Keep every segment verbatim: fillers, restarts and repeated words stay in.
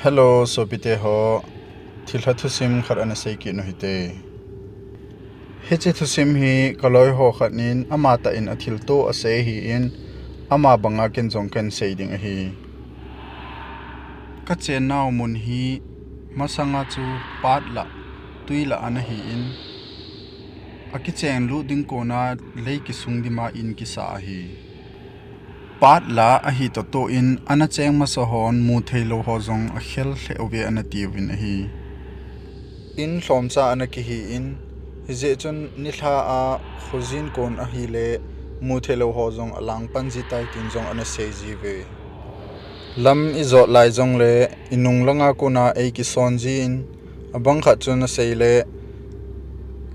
Hello, sopite ho. Thilha thusim khat ana sei kit u hite. Hiche thusim hi kaloi ho khat nin amatah in athilto asei ahin, ama banga ken jong kahin sei ding ahi. Kachennau mun hi masanga chu pat lah, tui lah ana hi in, akicheng lut ding kona lei kisung dima in kisa ahi. Pat lah ahi toh toh in ana cheng masa hon mu theilou ho jong akhel lheh uve ana tiuvin ahi. In lhomcha ana kihi in, hijeh chun nilhah a khojin kon ahile mu theilou ho jong alang pan ji tai tin jong ana sei jiuve. Lam ijot lai jongle inung langa kona eikison jin, abang khat chun aseile,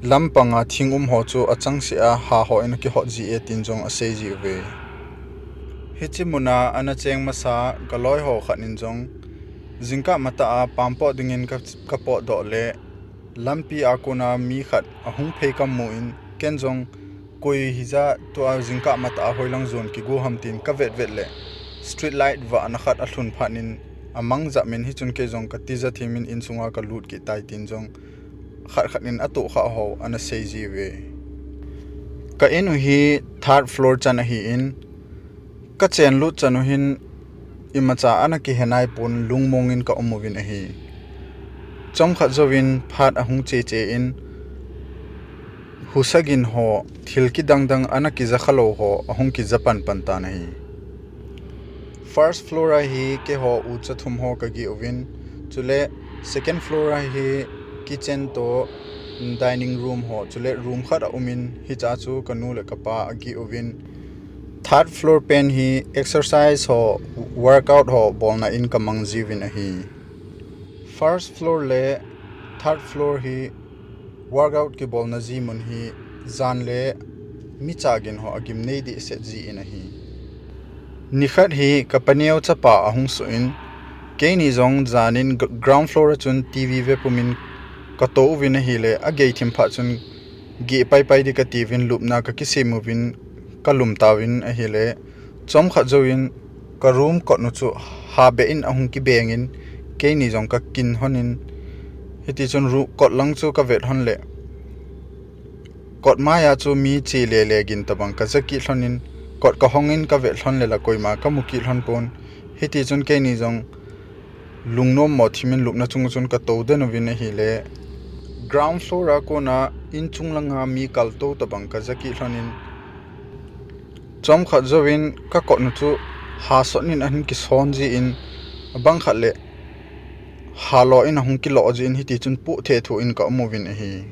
lampanga thing um ho chu achangseh a ha ho in akihot ji e tin jong asei jiuve. Hiche muna ana cheng masa kaloi ho khat nin jong, jingkah matah a pampot dingin ka, kapotdoh le, lampi a kona mi khat ahung phei kamu in, ken jong koi hija tua jingkah matah a hoilang jon kigo ham tin kavet vet le, street light vahna khat alhun phat in amang jap in, hichun kei jong katija thim in insunga kalut kit tai tin jong khat khat in atohkhah ho ana sei jiuve. Ka in u hi third floor chan ahi in, kachen lut chan u hin imacha ana kihe naipon lungmong in ka um uvin ahi. Chomkhat jouvin phat ahung che che in, husa gin ho, thil kidang dang ana kija khalou ho ahung kija pan pan tan ahi. First floor a hi keiho ucha thum ho kageh uvin, chule second floor a hi kitchen toh dining room ho, chule room khat aumin, hichea chu kanu le kapa ageh uvin. Third floor pen hi exercise ho, workout ho bolna in kamang jiuvin ahi. First floor le third floor hi workout kibolna ji mun hi jan le micha gin ho agimnei dehset ji in ahi. Nikhat hi kapaneo chapa ahung suh in, keini jong jan in ground floor a chun TV ve pumin katou uvin ahile, agei thim phat chun geh pai pai ding katiuvin lupna kakisem uvin kalum tauvin ahile, chomkhat jouvin ka room kotnu chu habeh in ahung kibeng in, keini jong kakin lhon in, hitichun kot lang chu kavet lhon le, kot maiya chu mi che lele gin tobang kaja kit lhon in, kot kahong in kavet lhon le la koima kamu kit lhon pon, hitichun keini jong lungnom mo thim in lupna chung chun katou den uvin ahile, ground floor a kona inchung langa mi kaltou tobang kaja kit lhlon in, chomkhat jouvin kakotnu chu hasot in ahin kison jin, abang khat le halo in ahung kilo jin, hitichun puhthethu in kaum uvin ahi.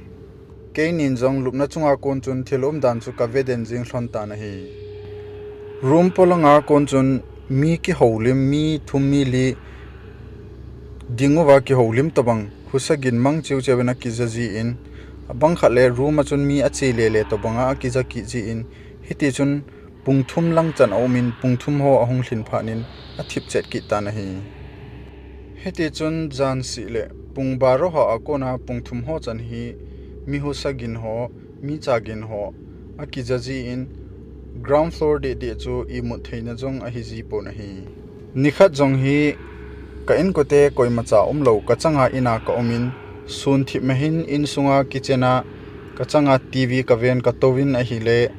Keinin jong lupna chunga kon chun thil umdan chu kave den jing lhon tan ahi. Room polanga kon chun mi kihoulim, mi thum mi li ding uva kihoulim tobang, husa gin mang cheu cheuvin akija jin, abang khat le room a chun mi ache lele tobanga akija kit jin, hitichun pung thum lang chan aumin, pung thum ho ahung lhin phat in athip chet kit tan ahi. Hitichun jan seh le pung baro ho a kona pung thum ho chan hi mi husa gin ho, mi cha gin ho akija jin, ground floor dehdeh chu imut theina jong ahi jipon ahi. Nikhat jong hi ka inkote koimacha umlou kachanga ina kaumin, sun thip ma hin insunga kitchen a kachanga TV kaven katouvin ahile,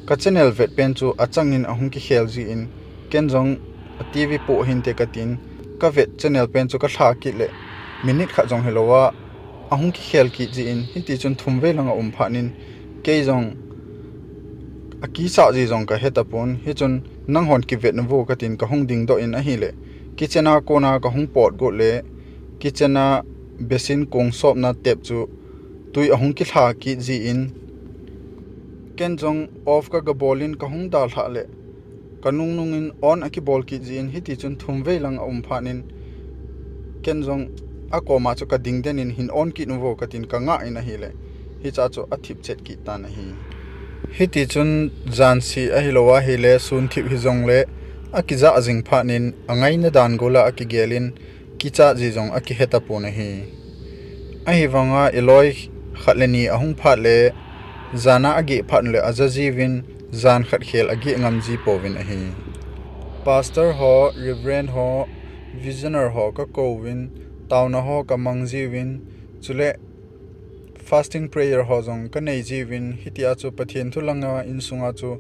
ka channel vet pen chu achangin ahung kikhel jin, ken jong a TV poh hinte katin, kavet channel pen chu kalha kit le, minute khat jong hilouva ahung kikhel kit jin, hitichun thum vei lang aum phat in, kei jong akisah ji jong kahetapon, hichun nanghon kivet uvo katin kahung dingdoh in ahile, kitchen a kona kahung pot got le, kitchen a basin kong sopna tap chu tui ahung kilha kit jin, ken jong off kagabolin kahung dalhah le, kanungnungin on akibol kit jin, hitichun thum vei lang aum phat in, ken jong akoma chu kading den in hin on kit uvo katin kangah in ahile, hichea chu athip chet kit tan ahi. Hitichun jan seh ahilou ahile, sun thip hijongle akijah jing phat in, angaina dan gola akigelin, kichat ji jong akihetapon ahi. Ahivanga iloi khat le ni ahung phat le, jana ageh phat le aja jiuvin, jan khat khel ageh ngam jipouvin ahi. Pastor ho, Reverend ho, visioner ho kakouvin, taona ho kamang jiuvin, chule fasting prayer ho jong kanei jiuvin, hitia chu Pathen thu langa insunga chu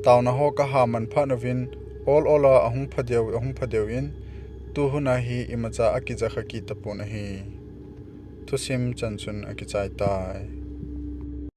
taona ho kaha man phat uvin, ol ol a ahung phadeu, ahung phadeu in, tuhuna hi imacha akijakha kit tapon ahi. Thusim chan chun akichai tai.